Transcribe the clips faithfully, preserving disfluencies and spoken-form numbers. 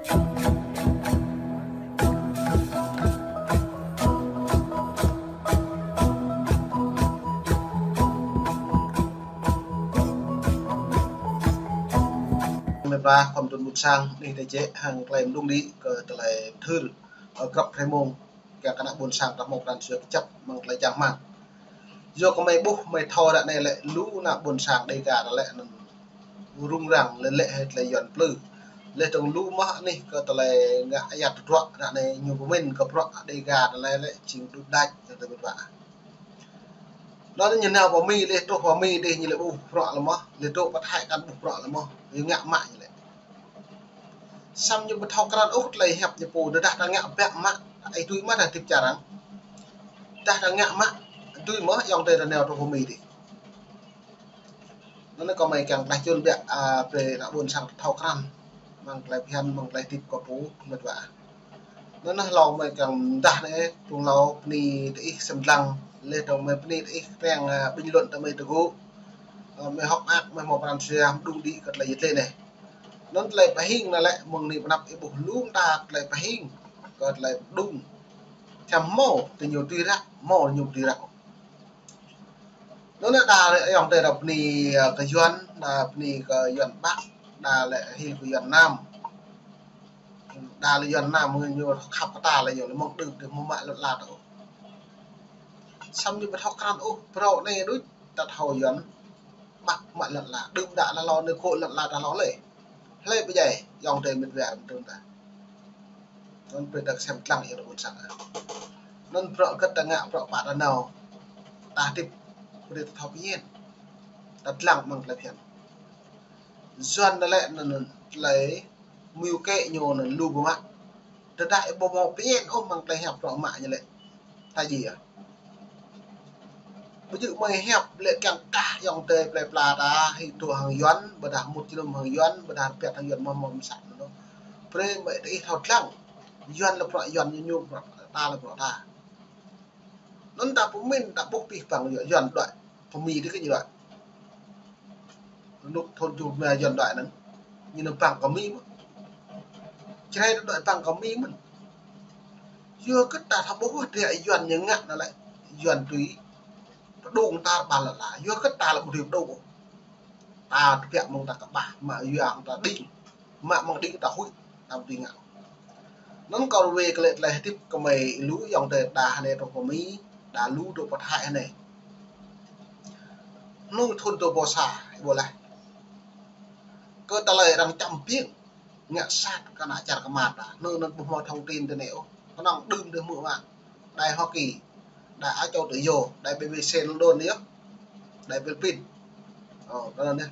Mơ̆ pla khom tun ƀuôn sang, anih tơjĕ hăng tơlơi mơđung đĭ kơ tơlơi mơthưr, ơ, grăp hrơi mông, kiăng kơ ană ƀuôn sang ta hmâo pran jua kơjăp mơ̆ng tơlơi čang rơmang. Yua kơ mơi ƀuh, mơi thâo ră anai lĕ lu ană ƀuôn sang Dêga ta lĕ anŭn rŭng răng lĕ lĕ hĭ tơlơi Yuan plư. Lĕ tơ̆ng lu mơ̆ anih kơ tơlơi ngă ayăt tơdruă ră anai ñu pơmĭn kơ bruă Dêga ta lĕ lĕ jing đup đač, tơlơi mĭt wa. Anŭn ñu nao pơ Mi, lĕ truh pơ Mi dih ñu lĕ ƀuh bruă lĕ mơ̆, lĕ truh pơ Thái kăn ƀuh bruă lĕ mơ̆, ñu ngă mă ñu lĕ. Samơ̆ ñu ƀu thâo krăn ôh tơlơi hiăp ñu pô, tơdah ta ngă biă mă, ai tui mă ta hơdip čar arăng. Tơdah ta ngă mă, tui mă ayŏng adơi ta nao truh pơ Mi dih. Anŭn kơ mơi kiăng klah čun biă, a, brơi ană ƀuôn sang thâo krăn mơ̆ng tơlơi phiăn, mơ̆ng tơlơi hơdip kơ pô, mĭt wa. Anŭn hlâo mơi kiăng mơdah anai, tơ̆ng hlâo bơni tơ ih sem lăng, lĕ tơ̆ng mơi bơni tơ ih kiăng, a, bình luận tơ mơi tơgŭ. Ơ, mơi hơ̆k mơak, mơi hmâo pran jua mơđung đĭ kơ tơlơi yơh tơlơi anai. Anŭn tơlơi pơhing anŭn lĕ mơ̆ng anai pơ anăp ih ƀuh lu mơta tơlơi pơhing kơ tơlơi mơđung. Čăm hmâo tơ ñu tui răk, hmâo tơ ñu tui răk. Anŭn đa lĕ ayŏng adơi ta bơni, ơ, kơ Yuan, đa bơni kơ Yuan Bắc, đa lĕ hil kơ Yuan Nam. Đa lĕ Yuan Nam ñu khăp kơ ta lĕ ñu lĕ mơ̆ng đưm đưm hmâo mă lŏn ala ta ôh. Samơ̆ ñu ƀu thâo krăn ôh, phrâo anai đôč ta thâo Yuan Bắc mă lŏn ala, đưm đă ta hlâo anai kơ lŏn ala ta hlâo lĕ. Hlơi pơdjai, ayŏng adơi mĭt wa mơtun ta. Anŭn brơi ta sem lăng yơh ƀuôn sang. Anŭn bruă hơget ta ngă, bruă pă ta nao, ta hơdip, brơi ta thâo pơñen. Ta lăng mơ̆ng tơlơi phiăn. Yuan ta lĕ anŭn, anŭn tơlơi mơyŭ kĕ ñu anŭn lu ƀu mă. Tơdah ih ƀu hmâo pơñen ôh mơ̆ng tơlơi hiăp bruă mă ñu lĕ. Ta djai yơh. Ƀu djơ̆ mơi hiăp lĕ kiăng kah ayŏng adơi plơi pla ta, hĭ tŭ hăng Yuan, ƀôdah mŭt jơnum hăng Yuan, ƀôdah rơpiăt hăng Yuan mơ̆ mơ̆ mơsat anŭn. Brơi mơi tơ ih thâo lăng. Yuan lĕ bruă Yuan ñu, ñu bruă ta lĕ bruă ta. Anŭn ta pơmĭn, ta ƀuh pih păng Yuan đuaĭ. Pơ Mi dih kơ ñu đuaĭ. Rơnŭk thun jum ma Yuan đuaĭ anŭn. Ñu nao păng kơ Mi mơ̆n. Čơrai đuaĭ păng kơ Mi mơ̆n. Yua hơget ta thâo ƀuh tơlơi Yuan ñu ngă anŭn lĕ. Yuan tui pơđung ta ƀar lŏn ala. Yua hơget ta lĕ ƀu tui pơđung. Ta tơbiă mơ̆ng ta kơƀah, mă yua hăng ta đing. Mă mơ̆ng đing ta huĭ, ta ƀu dưi ngă. Anŭn kâo ruai kơ lĕ tơlơi hơdip kơ mơi lu ayŏng adơi đa hơnai truh pơ Mi, đa lu truh pơ Thái hơnai. Anŭn thun dua ƀâo sa, ih ƀuh laih. Kơ tơlơi arăng čăm biêng, ngă sat kơ ană čar kơmar ta. Anŭn, anŭn ƀu hmâo thông tin tơ anai ôh. Kơnơ̆ng đưm đưm hmư̆ mă. Đài Hoa Kỳ, đài Á Châu Tự Do, đài B B C London yơh, đài Philippines. Ơ, kơ anŭn yơh.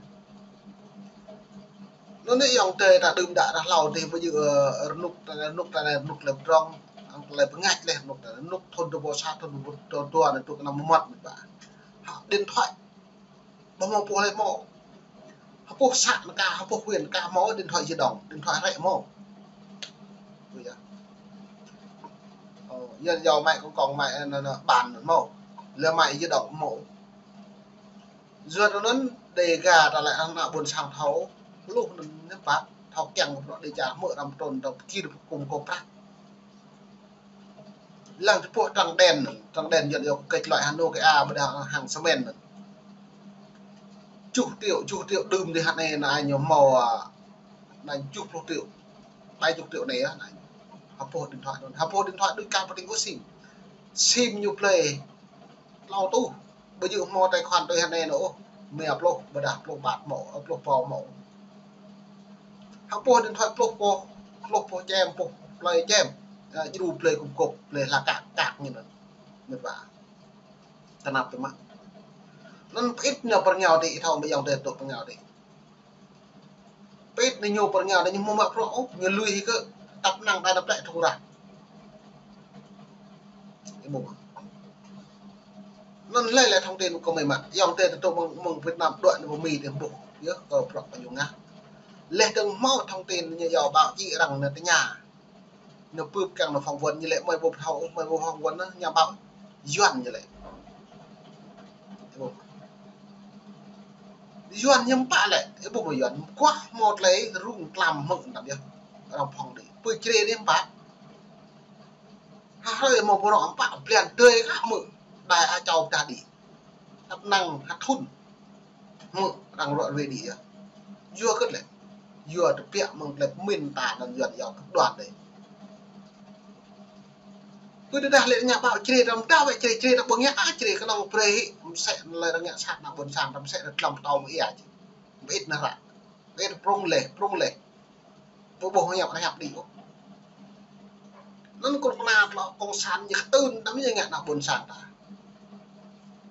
Anŭn yơh ayŏng adơi ta đưm đă ta hlâo dih ƀu djơ̆, ơ, rơnŭk ta, rơnŭk ta, rơnŭk lĕ pơdrŏng, ang lĕ pơngač lĕ rơnŭk ta, rơnŭk thun dua ƀâo sa, thun dua ƀâo dua, anŭn truh kơ năm mơmŏt mơ̆n ƀă. Ha, điện thoại. Ƀu hmâo pô hlơi hmâo. Hơpuh să anŭn ka, hơpuh huyện anŭn ka hmâo điện thoại di động, điện thoại rĕ hmâo. Ui da. Ơ, yua, yua mă kông kông mă, ơ, anŭn, anŭn, bàn anŭn hmâo. Lĕ mă di động hmâo. Yua anŭn Dêga ta lĕ ană ƀuôn sang thâo. Hluh anŭn ñu pă, thâo kiăng bruă Dêga hmư̆ răm trôn, thâo pơkir pơkŭm kơ prăk. Lăng tơpŭh trắng đen, trắng đen Yuan yua kơ kĕč loại hăng Nokia ƀôdah hăng sơmen. Tơjuh triệu, tơjuh triệu đưm dih hă anai, anai ñu hmâo, a, anai tơjuh pluh triệu, bai tơjuh triệu anai yơh, anai. Hơpuh điện thoại anŭn. Hơpuh điện thoại đôč kah pơtring ôh sim. Sim ñu plơi tlâo tuh. Ƀu djơ̆ hmâo tài khoản tui hă anai anŭn ôh. Rơma pluh, ƀôdah pluh baht hmâo, ơ, pluh pô hmâo. Hơpuh điện thoại pluh pô, pluh pô čem, pluh plơi čem. Ơ, djru plơi kŭm kŭp, plơi hla kak, kak ñu anŭn. Mơ̆n ƀă. Tơnap tơmă. Anŭn pơit ñu pơrơngiao dih, ih thâo mơ̆ ayŏng adơi tŭ pơrơngiao dih. Pơit ñu pơrơngiao dih ñu hmâo mă bruă ôh, ñu lui hĭ kơ tăp năng đai năp lĕ thung rah. Ih ƀuh mơ̆. Anŭn hlơi lĕ thông tin kơ mơi mă, ayŏng adơi tŭ mơ̆ng, mơ̆ng Việt Nam đuaĭ nao pơ Mi dih ƀuh, yơh kơ bruă kơ ñu ngă. Lĕ tơ̆ng hmâo thông tin ñu yua báo chí arăng nao tơña. Nao bưp kiăng nao phỏng vấn, ñu lĕ mơi ƀu thâo, mơi ƀu phỏng vấn nao, ñu báo Yuan ñu lĕ. Ih ƀuh. Yuan ñu pă lĕ, ih ƀuh mơ̆ Yuan, kuah hmâo tơlơi rŭng tlam hmư̆ anŭn yơh. arăng phŏng đĭ. Pơ Jrai anai pă. Hă hrơi mơ̆ng pơrŏ pă blan tơi kah mơ̆. Đai a čô pơdah đĭ. Tăp năng hă thŭn. Mơ̆ arăng ruă ruê đĭ yơh. Yua kơ lĕ. Yua tơbiă mơ̆ng tơlơi pơmĭn ta anŭn Yuan yua kơ đoàn đơi. Pơ tơdah lĕ ngă pă Jrai tăm tao wĕ Jrai Jrai tăm ƀơ̆ng ngă a Jrai kơnơ̆ng brơi hĭ mơsĕ lĕ arăng ngă sat ană ƀôn sang tăm mơsĕ lĕ tlŏm tơtâo mơ̆ ia či. Bơit nă ră. Bơit prung leh, prung leh. Ƀu ƀuh hiăp, hiăp đĭ ôh. Anŭn kơnuk kơna tlŏ cộng sản ñu kơtưn tăm ñu ngă ană ƀôn sang ta.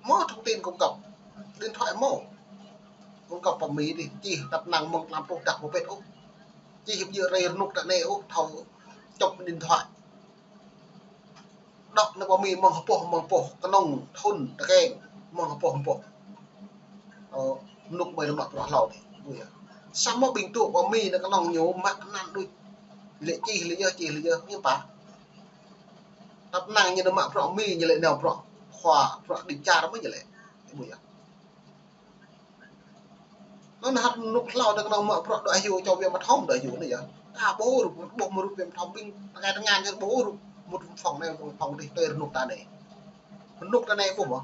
Mơ̆ thông tin cung cấp. Điện thoại mơ̆. Cung cấp pơ Mi đih, čih tăp năng mơ̆ng tlam pluh đah pơpet ôh. Čih hĭ ƀu djơ̆ rai rơnŭk ta anai ôh, thâo čŏp điện thoại. Đŏk nao pơ Mi mơ̆ng hơpoh, mơ̆ng hơpoh, kơnơ̆ng, thŭn, tơkeng, mơ̆ng hơpoh, hơpoh. Ơ, rơnŭk ƀơi anŭn mă bruă hlâo đih, ƀu yơh. Samơ̆ ƀing tŭ pơ Mi nao kơnơ̆ng ñu mă anăn đôč. Lĕ čih lĕ yơh, čih lĕ yơh, ñu pă. Tăp năng ñu nao mă bruă Mi, ñu lĕ nao bruă khua, bruă đĭ čar mơ̆ ñu lĕ. Ƀu yơh. Anŭn hăt rơnŭk hlâo dơ̆ng kơnơ̆ng mă bruă dŏ hyu čô Việt Nam thom dŏ hyu anai yơh. Ta ƀuh rup, ƀuh mă rup Việt Nam thom ƀing tơngai tơngan yơh ƀuh rup. Mŭt phŏng anai, phŏng, phŏng đih tơi rơnŭk ta anai. Rơnŭk ta anai ƀuh mơ̆.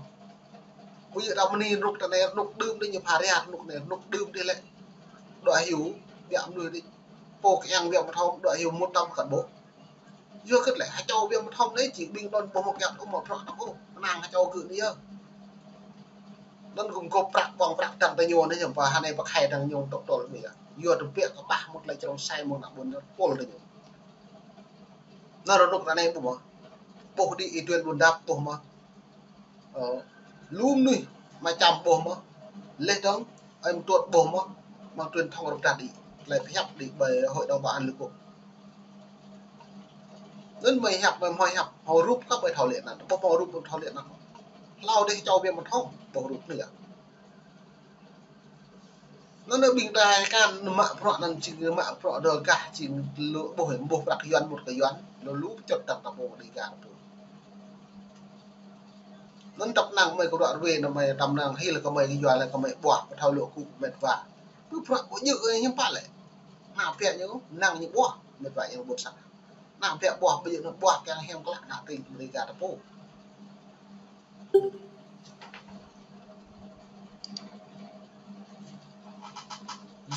Ƀu djơ̆ ta mơni rơnŭk ta anai, rơnŭk đưm đih ñu pha ria rơnŭk anai, rơnŭk đưm đih lĕ. Dŏ hyu, biă mơnuih đih. Pô kiăng Việt Nam thom dŏ hyu mŭt tăm kơt ƀuh. Yua kơ lĕ hă čô Việt Nam thom anai či ƀing đon ƀuh mơ̆ kiăng ƀuh mă bruă tăm ôh, kơnang hă čô gơ̆ anai yơh. Anŭn gum gôp prăk ƀơ̆ng prăk dơ̆ng tơ ñu anai, ñu pă hă anai pơkhai dơ̆ng ñu tŏk tŏl ƀu yơh. Yua tơbiă kơ ƀah mŭt lĕ črông sai mơ̆ng ană ƀôn pôl tơ ñu. Anŭn rơnŭk anai ƀuh mơ̆. Ƀuh đĭ Y Tuyên Bun Dap ƀuh mơ̆. Ơ, lu mơnuih mơčăm ƀuh mơ̆. Leh dơ̆ng, ơi mơtuăt ƀuh mơ̆. Mơ̆ng truyền thông rơp dah đĭ. Tơlơi pơhiăp đĭ ƀơi Hội đồng Bảo an Liên Hợp Quốc. Anŭn mơi hiăp, mơi hmâo hiăp, hmâo rup kơ ƀơi thâo lĕ anŭn. Ƀuh hmâo rup ƀơi thâo lĕ anŭn. Hlâo đih čô Việt Nam thom, ƀuh rup anai yơh. Anŭn ƀing ta kan mă bruă anŭn či mă bruă dơ̆ng kah či lu ƀuh, ƀuh prăk Yuan mŭt kơ Yuan, lu lu pơčŭt tơ̆ng ta pô Dega ta pô. Anŭn tăp năng mơi kơ bruă ruê anŭn mơi tăm năng hil kơ mơi kơ Yuan lĕ kơ mơi ƀuah, pơthâo lu kŭ mĕt wa. Pơ bruă ƀu djơ̆ ñu pă lĕ. Ană biă ñu, năng ñu ƀuah, mĕt wa ñu ƀuh sah. Ană biă ƀuah, ƀu djơ̆ ñu ƀuah kiăng hiam klă ană tring Dega ta pô.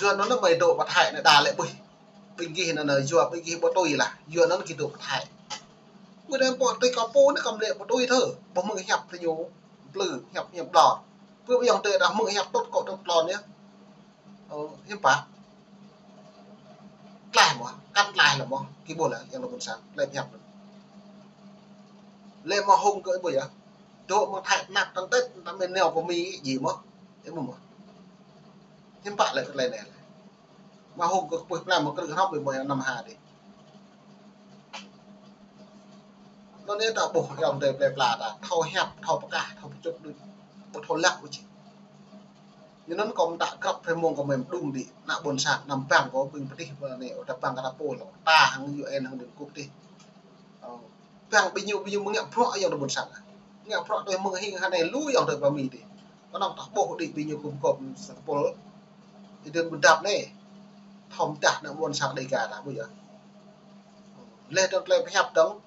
Yua anŭn mơi dŏ pơ Thái anai đa lĕ ƀuh. Ƀing gih anŭn yua ƀing gih ƀu tui lah. Yua anŭn gih dŏ pơ Thái. Ƀu djơ̆ pô tui kơ pô anai kăm lĕ ƀu tui thơ. Ƀuh mơ̆ng hiăp tơ ñu. Plư, hiăp, hiăp ƀlŏr. Pơ ayŏng adơi ta mơ̆ng hiăp tŭt kŏ tŭt tlôn yơh. Ơ, hiư̆m pă. Tlaih mơ̆, kăn tlaih lĕ mơ̆, kơ ƀuh lĕ, yang lĕ ƀôn sang, tlaih pơhiăp lĕ. Lĕ mơ̆ hông kơ ƀuh yơh. Dŏ mơ̆ng Thái tơnap tơnget, tơnap mơ̆ng neo pơ Mi djai mơ̆, ơ mơ̆ mơ̆. Hiư̆m pă lĕ kơ tlaih anai lĕ. Mơ̆ hông kơ pơhiăp lĕ mơ̆ krư̆ hrŏm ƀơi mơ̆ yang năm ha đih. Anŭn yơh ta ƀuh ayŏng adơi plơi pla ta, thâo hiăp, thâo pơkah, thâo pơčŭt đôč, ƀu thâo lăk ôh či. Yua anŭn kâo mơtă krăp hrơi mông kâo mơi mơđung đĭ, ană ƀôn sang, anăm păng kơ ƀing pơtih pơ anai, ôh ta păng kơ ta pô lŏ, ta hăng U N hăng Liên Hợp Quốc tih. Ơ, păng ƀing ñu, ƀing ñu mơ̆ ngă bruă ayŏng adơi ƀôn sang. Ngă bruă tui mơ̆ng hing hă anai lu ayŏng adơi pơ Mi tih. Kơnơ̆ng ta ƀuh đĭ ƀing ñu gum gôp sa tơpul. Y Tuyên Bun Dap anai. Thâo mơdah ană ƀôn sang Dega ta ƀuh yơh. Leh dơ̆ng tlaih pơhiăp dơ̆ng,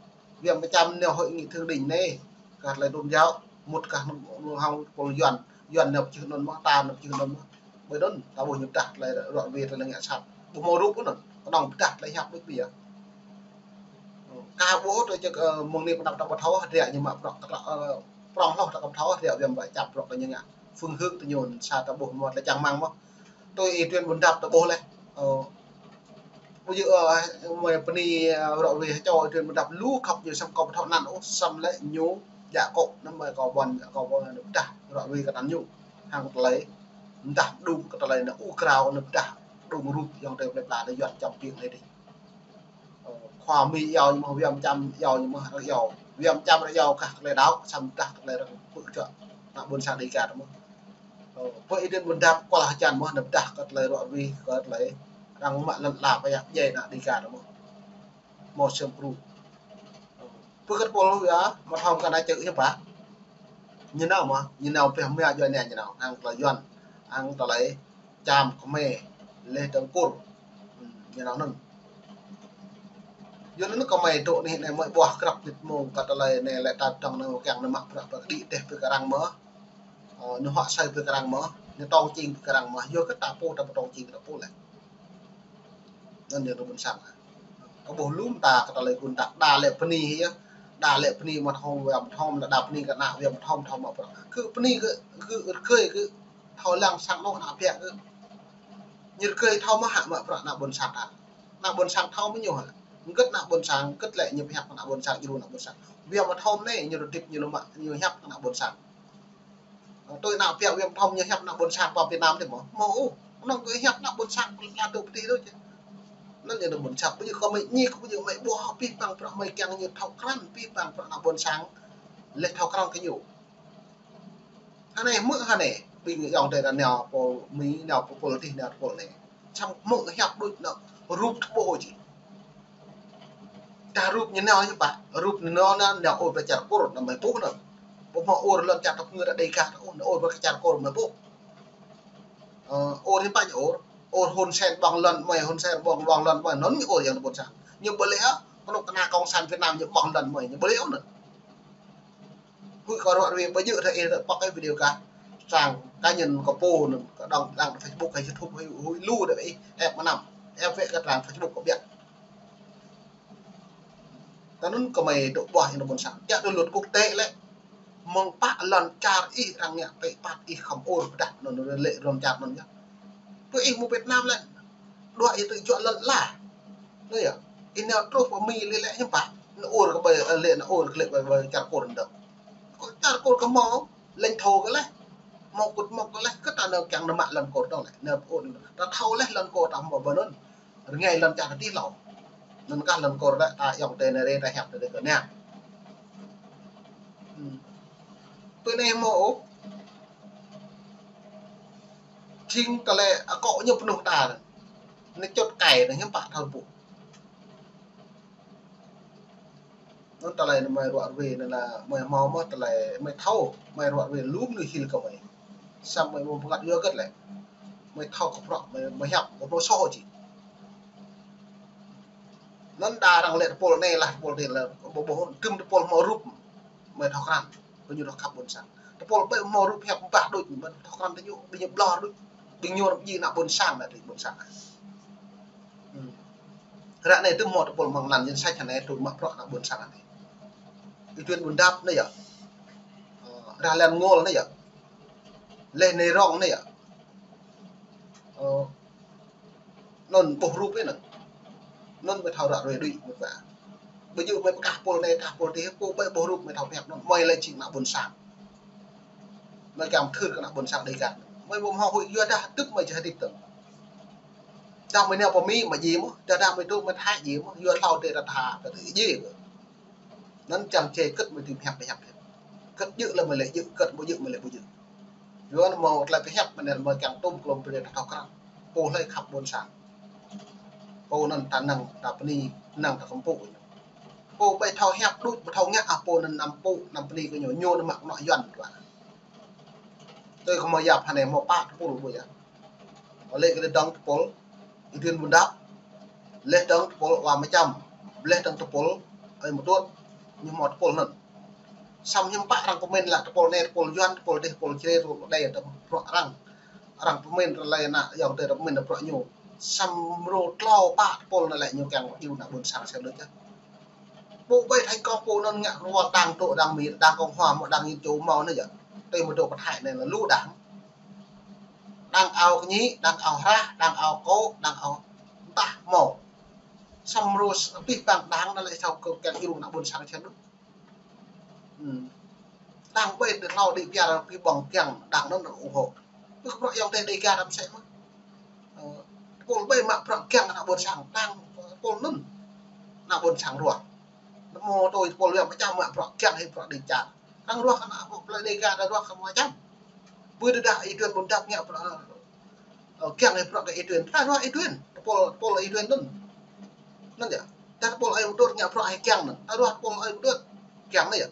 Việt Nam mơčăm neo hội nghị thượng đỉnh anai. Kah tlaih tôn giáo, mŭt kah nŭn hăng pôl Yuan, Yuan neo pơčeh nŭn mơ̆, ta neo pơčeh nŭn mơ̆. Ƀơi anŭn, ta ƀuh ñu pơdah tlaih ruă ruê tlaih ngă sat. Ƀu hmâo rup anŭn, kơnơ̆ng pơdah tlaih hiăp đôč ƀu yơh. Kah ƀuh tơl čơk, ơ, mơ̆ng anai pơnăp ta ƀu thâo, hơdră ñu mă bruă tơklă, ơ, prŏng hloh ta kăm thâo, hơdră Việt Nam čăp bruă kơ ñu ngă. Phương hướng tơ ñu sa ta ƀuh mơ̆ tlaih čang rơmang mơ̆. Tui Y Tuyên Bun Dap ta ƀuh leh. Ơ, ƀu djơ̆, ơ, mơi pơni, ơ, ruă ruê hơčâo Y Tuyên Bun Dap lu khăp ñu săm kâo ƀu thâo anăn ôh, săm lĕ ñu djă kŏ, anŭn mơi kâo ƀuăn, kâo ƀuăn anŭn pơdah ruă ruê kơ anăn ñu. Hăng tơlơi, mơdah đung kơ tơlơi anŭn u krao anŭn pơdah đung rup ayŏng adơi plơi pla anŭn Yuan čăm piêng anai đih. Ơ, khua Mi iâu ñu mơ̆, Việt Nam čăm iâu ñu mơ̆, ră iâu. Việt Nam čăm ră iâu kah tơlơi đaŏ, săm pơdah tơlơi ră pơkơčŏk. Ană ƀôn sang Dega ta mơ̆. Ơ, pơ Y Tuyên Bun Dap kual hơjan mơ̆, anŭn pơdah kơ tơlơi ruă ruê, kơ tơlơi arăng mă lŏn ala pơyă djai ană Dega ta mơ̆. Mơ̆ sem pru. Ơ, pơ kơt pôl yơh, mă thâo kơ ană čư̆ hiư̆m pă. Ñu nao mơ̆, ñu nao pĕ mơ̆ djuai anai ñu nao, hăng tơlơi Yuan, hăng tơlơi Čam Khmer, leh dơ̆ng Kur. Hm, ñu nao anŭn. Yua anŭn kơmơi dŏ anai, anai mơi ƀuh krăp mĭt mông kơ tơlơi anai lĕ ta tŏng anai kiăng anai mă bruă pơkơđi teh pơkơrăng mơ̆. Ơ, anai huă asơi pơkơrăng mơ̆, anai tŏng čing pơkơrăng mơ̆. Yua kơ ta pô ta pơtŏng čing ta pô lĕ. Anŭn yơh ană ƀôn sang. Kơ ƀuh lŏm ta kơ tơlơi gun ta đa lĕ bơni yơh. Đa lĕ bơni mă thŏm wai mă thŏm, đa bơni kơ ană wai mă thŏm, thŏm mă bruă. Kơ bơni kơ, kơ rơgơi kơ thâo lăng sang anŏ ană ƀiă kơ. Ñu rơgơi thâo mă hă mă bruă ană ƀôn sang ta. Ană ƀôn sang thâo mơ̆ ñu hă. Hơget ană ƀôn sang, hơget lĕ ñu pơhiăp ană ƀôn sang, djru ană ƀôn sang. Wai mă thŏm anai, ñu rơdip ñu lŏm mă, ñu hiăp ană ƀôn sang. Tui ană ƀiă wai mă thŏm ñu hiăp ană ƀôn sang pơ Việt Nam tih mơ̆. Mơ̆ ôh, anŭn kơ hiăp ană ƀôn sang kơ lŏn tŭ pơtih đôč. Anŭn yơh ană ƀôn sang, ƀu djơ̆ kơ mơi ñik, ƀu djơ̆ mơi ƀuh, abih bang bruă mơi kiăng ñu thâo krăn, abih bang bruă ană ƀôn sang. Lĕ thâo krăn kơ ñu. Hơnai hmư̆ hơnai, ƀing ayŏng adơi ta nao pơ Mi, nao pơ pôl tih, nao pôl anai. Samơ̆ hmư̆ hiăp đôč anŭn, rup tơƀôh či. Tah rup ñu nao hiư̆m pă, rup ñu nao anŭn, nao ur pơ čar Kur anŭn mơi ƀuh anŭn. Ƀu hmâo ur lŏn čar tơpơngư ta Dega ta ôh, nao ur pơ čar Kur mơi ƀuh. Ơ, ur hiư̆m pă ñu ur, ur Hun Sen ƀơ̆ng lŏn mơi, Hun Sen ƀơ̆ng, ƀơ̆ng lŏn mơi, anŭn ñu ur yơh ană ƀôn sang. Ñu ƀu lĕ ôh, kơnuk kơna Cộng sản Việt Nam ñu ƀơ̆ng lŏn mơi, ñu ƀu lĕ ôh anŭn. Huĭ kơ ră ruai ƀu djơ̆ thâo ih pŏk ih video kah. Trang cá nhân kơ pô anŭn, kơ đăng, đăng Facebook hay YouTube, huĭ, huĭ lu đơi ih, ĕp mơnam, ĕp wĕ kơ trang Facebook kơ ƀiă. Tơ anŭn kơmơi dŏ ƀuah ană ƀôn sang. Kiăng tui luật quốc tế lĕ. Mơ̆ng pă lŏn čar ih arăng ngă pĕ păt ih khŏm ur pơdah anŭn lĕ lŏn čar anŭn yơh. Tui ih mơ̆ng Việt Nam lĕ. Đuaĭ ih tui juă lŏn ala. Anŭn yơh. Ih nao truh pơ Mi lĕ lĕ hiư̆m pă. Anŭn ur kơ ƀơi, lĕ anŭn ur kơ lĕ ƀơi, ƀơi čar Kur anŭn. Kơ čar Kur kơ hmâo lãnh thổ kơ lĕ. Hmâo kŭt mơ̆k kơ lĕ, kơ ta nao kiăng nao mă lŏn Kur tŏng lĕ. Nao ur ta thâo lĕ lŏn Kur ta hmâo ƀơi anŭn. Rơngai lŏn čar ta tih hlâo. Anŭn kah lŏn Kur lĕ ta ayŏng adơi anai rai ta hiăp ta đơi kơ nao. Hmm. Tui anai hmâo ôh. Jing tơlơi akŏ ñu pơnuh ta. Anai čŏt kai anai hiư̆m pă thâo ƀuh. Anŭn tơlơi anai mơi ruă ruai anai la mơi hmâo mơ̆ tơlơi mơi thâo, mơi ruă ruai lŏm anai hil kơ mơi. Samơ̆ mơi ƀu pơngăt yua hơget lĕ. Mơi thâo kơ bruă, mơi, mơi hiăp, kơ bruă soh či. Anŭn đa arăng lĕ tơpul anai lah, tơpul anai lah, ƀu ƀuh, tơm tơpul hmâo rup, mơi thâo krăn, kơ ñu thâo khăp ƀôn sang. Tơpul ƀu hmâo rup hiăp ƀah đôč, mơi thâo krăn tơ ñu, ƀing ñu ƀlŏr đôč, ƀing ñu djai ană ƀôn sang, ană ƀôn sang. Hmm. Ră anai tơm hmâo tơpul mơ̆ng anăn danh sách hơnai tui mă bruă ană ƀôn sang anai. Ih Tuen Bun Dap anai yơh. Ơ, Rah Len Ngol anai yơh. Leh Nai Rong anai yơh. Ơ, anŭn ƀuh rup anŭn. Anŭn mơi thâo ră ruai đuaĭ mơi pă. Ƀu djơ̆ mơi pơkah pôl anai, kah pôl adih, pô ƀu ƀuh rup mơi thâo pơhiăp anŭn. Mơi lĕ jing ană ƀôn sang. Mơi kiăng thâo kơ ană ƀôn sang Dega. Mơi ƀu hmâo huĭ yua dah hơdip mơi či hơdip tơ̆ng. Dah mơi nao pơ Mi mơi djai mơ̆n, dah dah mơi dŏ mơi Thái djai mơ̆n, yua hlâo adih ta tha, ta djai kơ. Anŭn čang čê kơ̆t mơi tui hiăp, hiăp, hiăp. Kơ̆t djơ̆ lĕ mơi lĕ djơ̆, kơ̆t ƀu djơ̆ mơi lĕ ƀu djơ̆. Yua anŭn mơ̆ tơlơi pơhiăp mơi anai mơi kiăng tơm klŏm brơi ta thâo krăn. Pô hlơi khăp ƀôn sang. Pô anŭn ta năng, ta bơni, năng ta kơmpŭ kơ ñu. Pô ƀu thâo hiăp đôč, ƀu thâo ngă, ah, pô anŭn anăm pŭ, anăm bơni kơ ñu, ñu anŭn mă kơnuk Yuan tuă. Tui kơ hmâo yap hơnai hmâo pă tơpul ƀu yơh. Leh kơ leh dơ̆ng tơpul, Ih Tuen Bun Dap. Leh dơ̆ng tơpul Wa Mơčăm. Leh dơ̆ng tơpul, Ơi Mơtuôt. Ñu hmâo tơpul anŭn. Samơ̆ hiư̆m pă arăng pơmĭn lah tơpul anai, tơpul Yuan, tơpul adih, tơpul Jrai, tơpul Đê, tơpul bruă arăng. Arăng pơmĭn tơlơi ană, ayŏng adơi arăng pơmĭn bruă ñu. Samơ̆ tlâo pă tơpul anŭn lĕ ñu kiăng djru ană ƀôn sang sem đôč yơh. Pô ƀu thành công pô anŭn ngă ruă đang dŏ đang Mi, đang Cộng hòa mơ̆ đang Dân chủ mơ̆ anai yơh. Tui mơ̆ dŏ pơ Thái anai lu đang. Đang ao kơñĭ, đang ao hrah, đang ao kô̆, đang ao mơtah mơ̆. Samơ̆ abih bang đang anŭn lĕ thâo kơ kiăng djru ană ƀôn sang sem đôč. Hmm. Đang ƀu tơlơi đĭ pia ră pi ƀơ̆ng kiăng đang anŭn ủng hộ. Pơ bruă ayŏng adơi Dega đăm sĕ mơ̆n. Ơ, tơpul ƀu mă bruă kiăng ană ƀôn sang, đang tơpul anŭn. Ană ƀôn sang ruah. Anăm mơ̆ tui tơpul Wa Mơčăm mă bruă kiăng hĭ bruă đĭ čar. Đang ruah ană ƀôn plơi Dega đang ruah kơ Wa Mơčăm. Ƀu dah Ih Tuen Bun Dap ngă bruă Ơ, kiăng Ih bruă kơ Ih Tuen, ta ruah Ih Tuen, tơpul, tơpul Ih Tuen anŭn. Anŭn yơh. Dah tơpul Ơi Mơtuôt ngă bruă hĭ kiăng anŭn, ta ruah tơpul Ơi Mơtuôt. Kiăng anai yơh.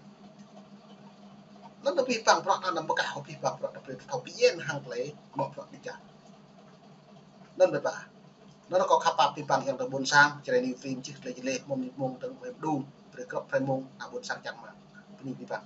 Anŭn abih bang bruă ta anăm pơkah, abih bang bruă ta brơi ta thâo pơyơr hăng tơlơi mă bruă đĭ čar. Anŭn mơi pă. Anŭn kâo khăp pap abih bang ayŏng adơi ƀôn sang, Jrai News Stream čih tơlơi jơlĕ mơ̆ng anai mơ̆ng tơ̆ng ƀơi mơdung, brơi krăp brơi mơ̆ng ană ƀôn sang čang mă. Bơni abih bang.